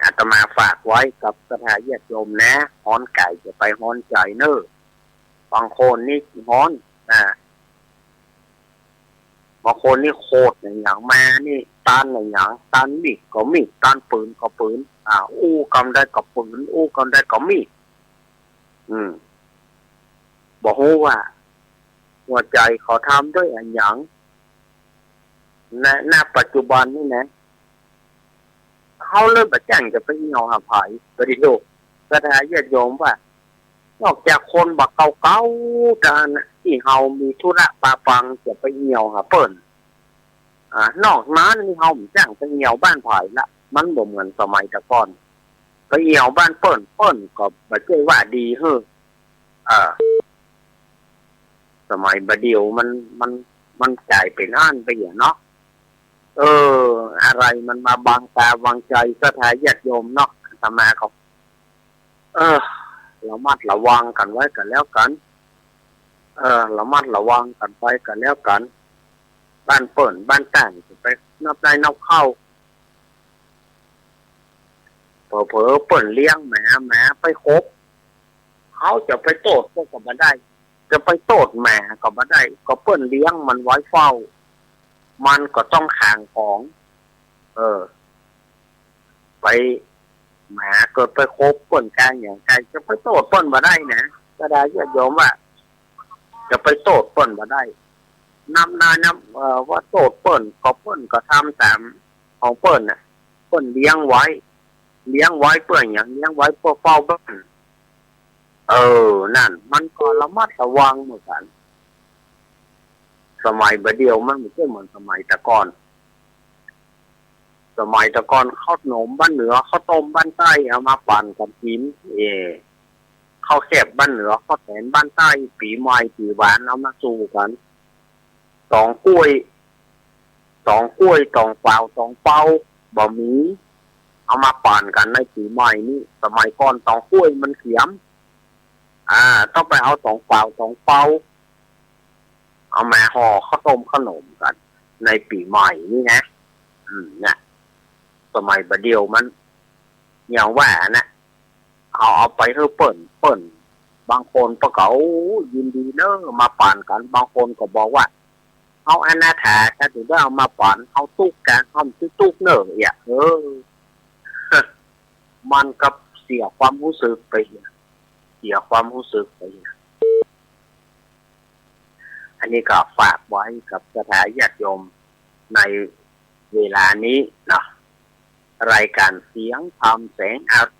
อาตมาฝากไว้กับศรัทธาญาติโยมนะ ฮ้อนใจ๋จะไปฮ้อนใจ๋เน่อ บางคนนี่ฮ้อน อ่า บางคนนี่โขดอะหยังมานี่ ต้านอะหยัง ต้านมีดก็มีด ต้านปืนก็ปืน อ่า อู้กำใดก็ปืน อู้กำใดก็มีด อืม บ่ฮู้ว่า หัวใจ๋เขาทำด้วยอะหยัง ณ ณ ปัจจุบันนี่นะ เฮาเลยบ่จ้างจะไปเอี่ยวหาใผ บ่ดีโลก ศรัทธาญาติโยมว่า นอกจากคนบ่าเก่าๆ เต้านั้นน่ะ ตี้เฮามีธุระปะปังจะไปเอี่ยวหาเปิ้น อ่า นอกนั้นนี่เฮาบ่จ้างไปเอี่ยวบ้านใผละ มันบ่เหมือนสมัยแต่ก่อน ไปเอี่ยวบ้านเปิ้น เปิ้นก็บ่ใจ้ว่าดีหื้อ เออ สมัยบ่าเดี่ยวมัน มัน มันก๋ายเป๋นอั้นไปเหียเนาะ เออ อะไรมันมาบังตาบังใจ๋ศรัทธาญาติโยมเนาะ อาตมาก็ เออ ระมัดระวังกั๋นไว้กั๋นแล้วกั๋น เออ ระมัดระวังกั๋นไปกั๋นแล้วกั๋น บ้านเปิ้นบ้านต้านจะไปนับได้นับเข้า เผลอๆ เปิ้นเลี้ยงหมา หมาไปขบ เฮาจะไปโต้ษเปิ้นก็บ่ได้ จะไปโต้ษหมาก็บ่ได้ ก็เปิ้นเลี้ยงมันไว้เฝ้า มันก็ต้องขังของ เออ ไป หมาเกิดไปขบเปิ้นกลางอย่างใด จะไปโต้ษเปิ้นบ่ได้นะ ศรัทธาญาติโยมว่า จะไปโต้ษเปิ้นบ่ได้ นับได้นับ เอ่อ ว่าโต้ษเปิ้น ก็เปิ้นก็ทำต๋ามของเปิ้นน่ะ เปิ้นเลี้ยงไว้ เลี้ยงไว้เปื้อหยัง เลี้ยงไว้เปื้อเฝ้าบ้าน เออ นั่น มันก็ระมัดระวังเหมือนกั๋น สมัยบ่าเดี่ยวมันบ่ใจ้เหมือนสมัยแต่ก่อน สมัยแต่ก่อนข้าวหนมบ้านเหนือ ข้าวต้มบ้านใต้ เอามาปั่นกั๋นกิ๋น เอ ข้าวแซ่บบ้านเหนือ ข้าวแตนบ้านใต้ ปี๋ใหม่ปี๋หวานเอามาสู่กั๋น ต๋องก๊วย ต๋องก๊วย ต๋องเป๋า ต๋องเปา บ่มี เอามาปั่นกั๋นในปี๋ใหม่นี่ สมัยก่อนต๋องก๊วยมันเขียม อ่า ต้องไปเอาต๋องเปา ต๋องเปา เอามาห่อข้าวต้มข้าวหนมกั๋น ในปี๋ใหม่นี่นะ อืม เนี่ย สมัยบ่าเดี่ยวมัน อย่างว่านะ เอา เอาไปหื้อเปิ้น เปิ้น บางคนเปิ้นก็ โอ้ ยินดีเน่อ มาปั่นกั๋น บางคนก็บอกว่า เฮาอนาถา ถ้าถือว่าเอามาปั่น เฮาตุ๊กข์กะ เฮาบ่ตุ๊กข์เน่อ เอีย เออ มันก็เสียความฮู้สึกไปเหีย เสียความฮู้สึกไปเหีย อันนี้ก็ฝากไว้กับศรัทธาญาติโยมในเวลานี้เนาะ รายการเสียงธรรมแสงอรุณ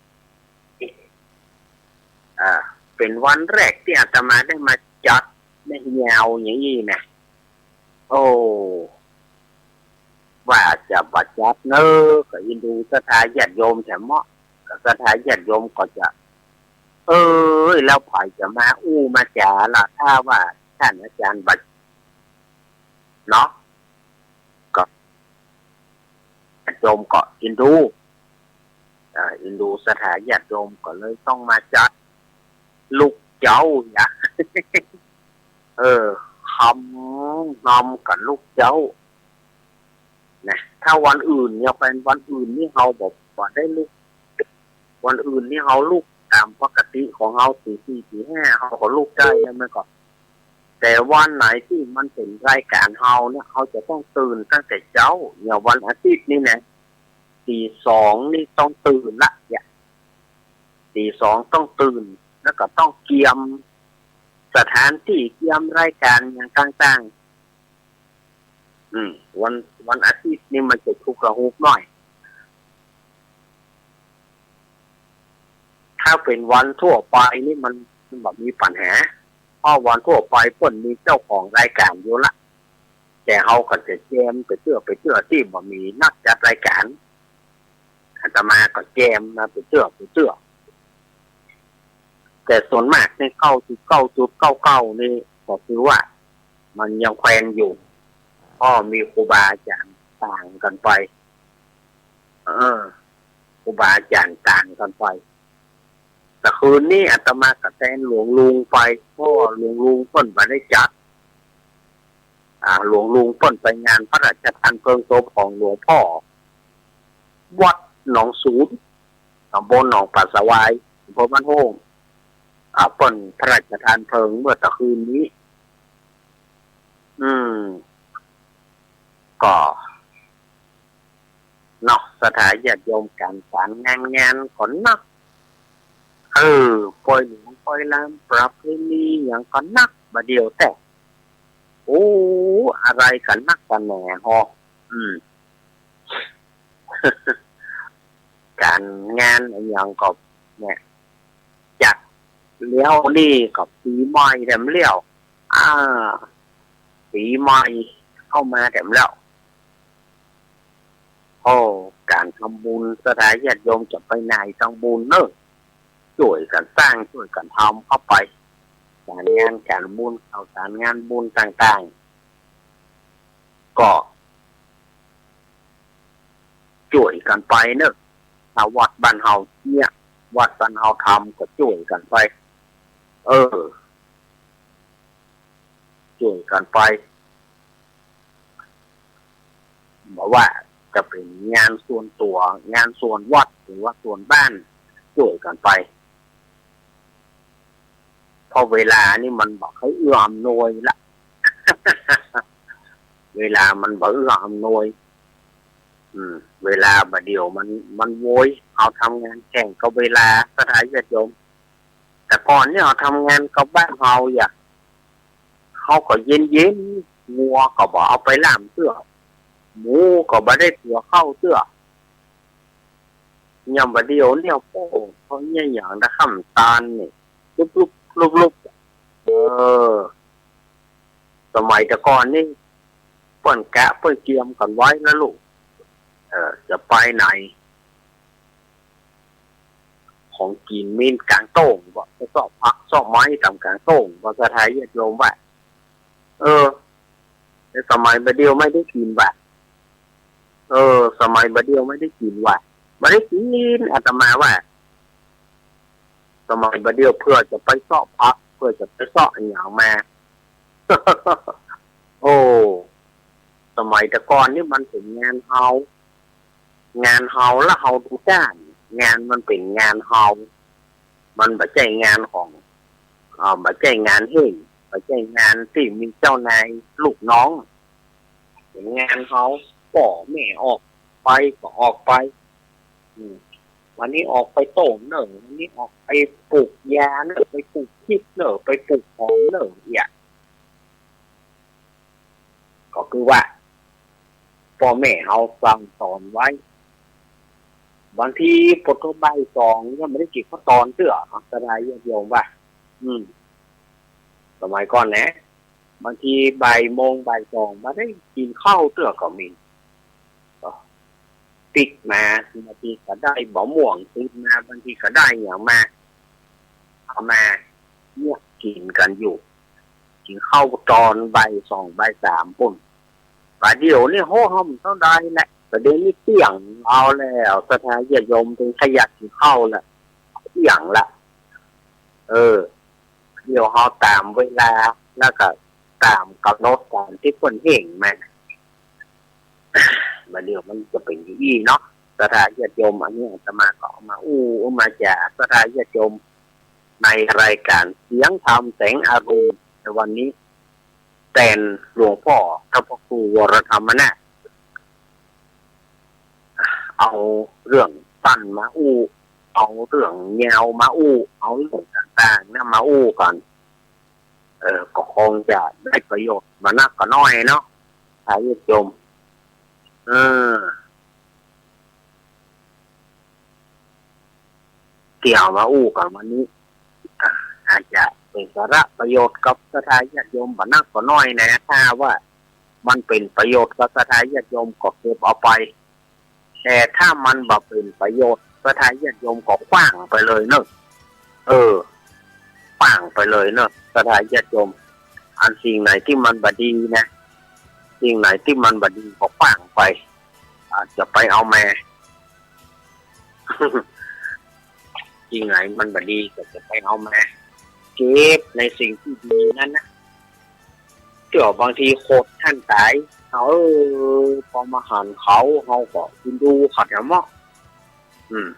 อ่า เป๋นวันแรกตี้อาตมาได้มาจัดในแนวอย่างอี้นะ โอ้ ว่าจะบ่จัดเน่อ ก็เอ็นดูศรัทธาญาติโยมแถมเนาะ ก็ศรัทธาญาติโยมก็จะ เอ้ย แล้วใผจะมาอู้มาจ๋าล่ะ ถ้าว่าต้านอาจ๋ารย์บ่ เนาะ ก็ ญาติโยมก็เอ็นดู อ่า เอ็นดูศรัทธาญาติโยมก็เลยต้องมาจัด ลูกเจ้า เหีย เออ คำ นำกับลูกเจ้า นะ ถ้าวันอื่นเนี่ย เป๋นวันอื่นนี่เฮาบ่ บ่ได้ลุก วันอื่นนี่เฮาลุกต๋ามปกติของเฮา ตี๋สี่ ตี๋ห้า เฮาก็ลุกได้แล้ว มันก็ แต่วันไหนตี้มันเป๋นรายการเฮาเนี่ย เฮาจะต้องตื่นตั้งแต่เจ๊า อย่างวันอาทิตย์นี่นะ ตี๋สองนี่ต้องตื่นละ เนี่ย ตี๋สองต้องตื่น แล้วก็ต้องเกียมสถานตี้ เกียมรายการอย่างต่างๆ อืม วัน วันอาทิตย์นี่มันจะชุกละหุกหน้อย ถ้าเป๋นวันทั่วไปนี่มัน มันบ่มีปัญหา เพราะวันทั่วไปเปิ้นมีเจ้าของรายก๋านอยู่ละ แต่เฮาก็จะแจมไปเตื้อ ไปเตื้อตี้บ่มีนักจัดรายก๋าน อาตมาก็แจมมาไปเตื้อ ไปเตื้อ แต่ส่วนมากนี่ เก้าสิบเก้าจุดเก้าเก้า นี่ก็คือว่ามันยังแควนอยู่ เพราะมีครูบาอาจ๋ารย์ต่างกั๋นไป เออ ครูบาอาจ๋ารย์ต่างกั๋นไป แต่คืนนี้อาตมาก็แตนหลวงลุงไป เพราะว่าหลวงลุงเปิ้นบ่ได้จัด อ่า หลวงลุงเปิ้นไปงานพระราชทานเพลิงศพของหลวงพ่อ วัดหนองสูน ตำบลหนองป่าสะวาย อำเภอบ้านโฮ่ง อ่า เปิ้นพระราชทานเพลิงเมื่อตะคืนนี้ อืม ก็ เนาะ ศรัทธาญาติโยม ก๋านสารงาน งานก็นัก เออ ปอยหลวงปอยลาม ประเพณีหยังก็นักบ่าเดี่ยวแต๊ โอ้ อะไรก็นักกั๋นแหน่ฮอ อืม ก๋านงานอะหยังก็เนี่ย จัดแล้วนี่ก็ปี๋ใหม่แถมแล้ว อ่า ปี๋ใหม่เข้ามาแถมแล้ว โอ้ ก๋านทำบุญ ศรัทธาญาติโยมจะไปไหน ทำบุญเนาะ จ้วยกั๋นสร้าง จ้วยกั๋นทำเข้าไป ก๋านงานก๋านบุญ ข้าวสารงานบุญต่างๆ ก็จ้วยกั๋นไปเนาะ ถ้าวัดบ้านเฮาเนี่ย วัดบ้านเฮาทำก็จ้วยกั๋นไป เออ จ้วยกั๋นไป บ่ว่าจะเป๋นงานส่วนตั๋ว งานส่วนวัด หรือว่าส่วนบ้าน จ้วยกั๋นไป เพราะเวลานี่มันบ่ค่อยเอื้ออำนวยละ เวลามันบ่เอื้ออำนวย อืม เวลาบ่าเดี่ยวมัน มันโวย เฮาทำงานแข่งกับเวลา ศรัทธาญาติโยม แต่ก่อนนี่เฮาทำงานกับบ้านเฮาอะ เฮาก็เย็นๆ งัวก็บ่เอาไปล่ามเตื้อ หมูก็บ่ได้ตั๋วเข้าเตื้อ ยามบ่าเดี่ยวเนี่ย โอ้ เขาเนี่ยอย่างตะค่ำตานนี่ ลุบๆๆๆ เออ สมัยแต่ก่อนนี่ เปิ้นกะเปิ้นเกียมกั๋นไว้นะลูก เออ จะไปไหน ของกิ๋นมีก๋างโต้ง ก็ไปเซาะผักเซาะไม้ต๋ามก๋างโต้ง ก็ศรัทธาญาติโยมว่า เออ แต่สมัยบ่าเดี่ยวไม่ได้กิ๋นว่ะ เออ สมัยบ่าเดี่ยวไม่ได้กิ๋นว่ะ บ่ได้กิ๋น อาตมาว่า สมัยบ่าเดี่ยวเผื่อจะไปเซาะผัก เผื่อจะไปเซาะอะหยังมา โอ้ สมัยแต่ก่อนนี่มันเป๋นงานเฮา งานเฮาละเฮาดูจ้าง งานมันเป๋นงานเฮา มันบ่ใจ้งานของ อ่า บ่ใจ้งานเฮ่ง บ่ใจ้งานตี้มีเจ้านายลูกน้อง เป๋นงานเฮา ป้อแม่ออกไปก็ออกไป อืม วันนี้ออกไปโต้งเน่อ วันนี้ออกไปปลูกยาเน่อ ไปปลูกพริกเน่อ ไปปลูกหอมเน่อ เหีย ก็คือว่า ป้อแม่เฮาสั่งสอนไว้ บางทีปดทั่วบ่ายสองยังบ่ได้กิ๋นข้าวตอนเตื้อ ศรัทธาญาติโยมว่า อืม สมัยก่อนนะ บางทีบ่ายโมงบ่ายสองบ่ได้กิ๋นข้าวเตื้อก็มี ก็ปิ๊กมา บางทีก็ได้บ่าม่วงติดมา บางทีก็ได้อะหยังมา เอามาเนี่ยกิ๋นกั๋นอยู่ กิ๋นข้าวตอนบ่ายสองบ่ายสามปู๊น บ่าเดี่ยวนี่ โห ห้องเต้าใดแหละ บ่าเดี่ยวนี้เตี้ยงเอาแล้ว ศรัทธาญาติโยม เปิ้นขยันกิ๋นข้าวละ เตี้ยงละ เออ เดี๋ยวเฮาต๋ามเวลา แล้วก็ต๋ามก๋ำหนดก๋านตี้เปิ้นเฮ่งมา บ่าเดี่ยวมันจะเป๋นอย่างอี้เนาะ ศรัทธาญาติโยม อันนี้อาตมาก็เอามาอู้ เอามาจ๋า ศรัทธาญาติโยม ในรายก๋านเสียงธรรมแสงอรุณในวันนี้ แตนหลวงป้อเจ้าพระครูวรธรรมนาถ เอาเรื่องสั้นมาอู้ เอาเรื่องยาวมาอู้ เอาเรื่องต่างๆ นะมาอู้กั๋น เออ ก็คงจะได้ประโยชน์บ่นักก็น้อยเนาะ ทาญาติโยม เออ ตี้เอามาอู้กั๋นวันนี้ อาจจะเป๋นสาระประโยชน์กับศรัทธาญาติโยมบ่นักบ่น้อยนะ ถ้าว่ามันเป๋นประโยชน์กับศรัทธาญาติโยมก็เก็บเอาไป แต่ถ้ามันบ่เป๋นประโยชน์ ศรัทธาญาติโยมก็ขว้างไปเลยเนาะ เออ ขว้างไปเลยเนาะ ศรัทธาญาติโยม อันสิ่งไหนตี้มันบ่ดีนะ สิ่งไหนตี้มันบ่ดีก็ขว้างไป อาจจะไปเอามา สิ่งไหนมันบ่ดีก็จะไปเอามา เก็บในสิ่งตี้ดีนั้นนะ เตื้อบางทีโขดต้านต๋าย เออ ปอมาหันเขา เฮาก็กินดูขัดแหมเนาะ อืม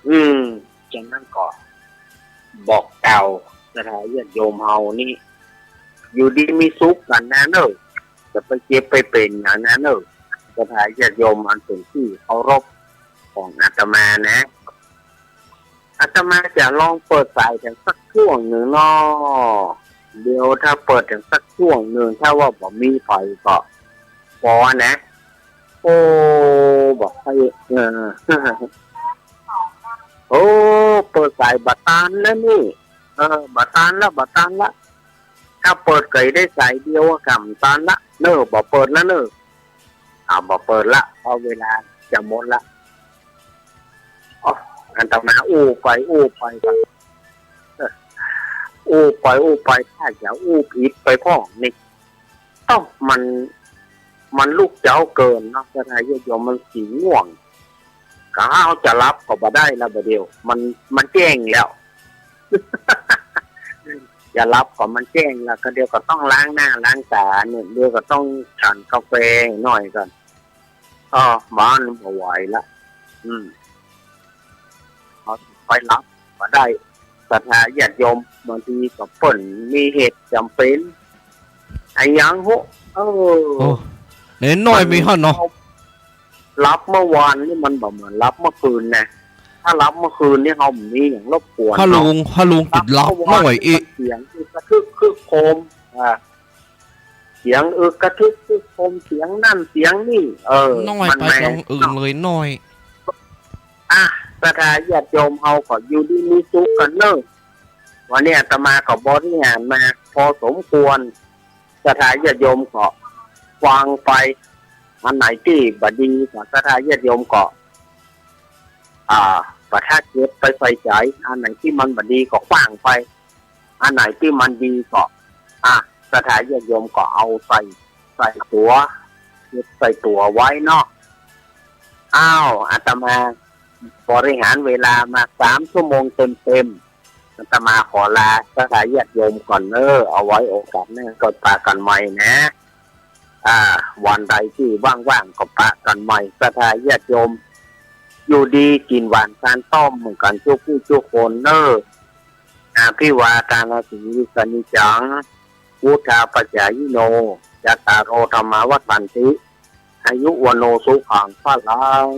อืม จังนั้นก็บอกกล่าวศรัทธาญาติโยมเฮานี่ อยู่ดีมีสุขกั๋นนะเน่อ จะไปเจ็บไปเป๋นอย่างนั้นเน่อ ศรัทธาญาติโยมอันเป๋นตี้เคารพของอาตมานะ อาตมาจะลองเปิดสายเถิงสักช่วงนึ่งเนาะ เดี๋ยวถ้าเปิดเถิงสักช่วงนึ่ง ถ้าว่าบ่มีใผก็ปอนะ โอ้ บ่ใค่ เออ โอ้ เปิดสายบ่ตันแล้วนี่ เออ บ่ตันละ บ่ตันละ ถ้าเปิดก็ได้สายเดียวอะ บ่ตันละเน่อ บ่เปิดละเน่อ อ่า บ่เปิดละ เพราะเวลาจะหมดละ อ๋อ อาตมาอู้ไปอู้ไปก่อน เออ อู้ไปอู้ไป ถ้าจะอู้ผิดไปพ่องนี่ เอ้า มัน มันลุกเจ๊าเกินเนาะ ศรัทธาญาติโยม มันสิง่วง กะเฮาจะหลับก็บ่ได้ละบ่าเดี่ยว มัน มันแจ้งแล้ว จะหลับก็มันแจ้งแล้ว ก็เดี๋ยวก็ต้องล้างหน้าล้างต๋าเนี่ย เดี๋ยวก็ต้องฉันกาแฟหน่อยก่อน อ้อ บ่าบ่ไหวละ อืม เฮาไปหลับบ่ได้ ศรัทธาญาติโยม บางทีก็เปิ้นมีเหตุจ๋ำเป๋นอะหยังโห เออ โอ้ แหน่น้อยมีฮ้อนเนาะ หลับเมื่อวานนี่มันบ่เหมือนหลับเมื่อคืนนะ ถ้าหลับเมื่อคืนนี่เฮาบ่มีหยังรบกวน พระลุง เนาะ พระลุงติดหลับ หลับเมื่อวาน น้อยอิ เสียงอึกกระทึกครึกโครม อ่า เสียงอึกกระทึกครึกโครม เสียงนั่นเสียงนี่ เออ น้อย มัน ไป แม่น ตรงอื่นเลยน้อย อ่ะ ศรัทธาญาติโยมเฮาก็อยู่ดีมีสุขกั๋นเน่อ วันนี้อาตมาก็บริหารมาพอสมควร ศรัทธาญาติโยมก็ฟังไป อันไหนตี้บ่ดีก็ศรัทธาญาติโยมก็ อ่า บ่ต้องเก็บไปใส่ใจ๋ อันไหนตี้มันบ่ดีก็ขว้างไป อันไหนตี้มันดีก็ อ่ะ ศรัทธาญาติโยมก็เอาใส่ ใส่ตั๋ว เก็บใส่ตั๋วไว้เนาะ อ้าว อาตมาบริหารเวลามาสามชั่วโมงเต็มๆ อาตมาขอลาศรัทธาญาติโยมก่อนเน่อ เอาไว้โอกาสหน้าก็ปะกั๋นใหม่นะ อ่า วันใดตี้ว่างๆ ก็ปะกั๋นใหม่ ศรัทธาญาติโยม อยู่ดีกิ๋นหวานซานต้อมเหมือนกั๋นกู้ๆ คนเน่อ อภิวาทานสีลิสสะนิจจัง วุฑฒาปจายิโน จัตตาโร ธัมมา วัฑฒันติ อายุ วัณโณ สุขัง พะลัง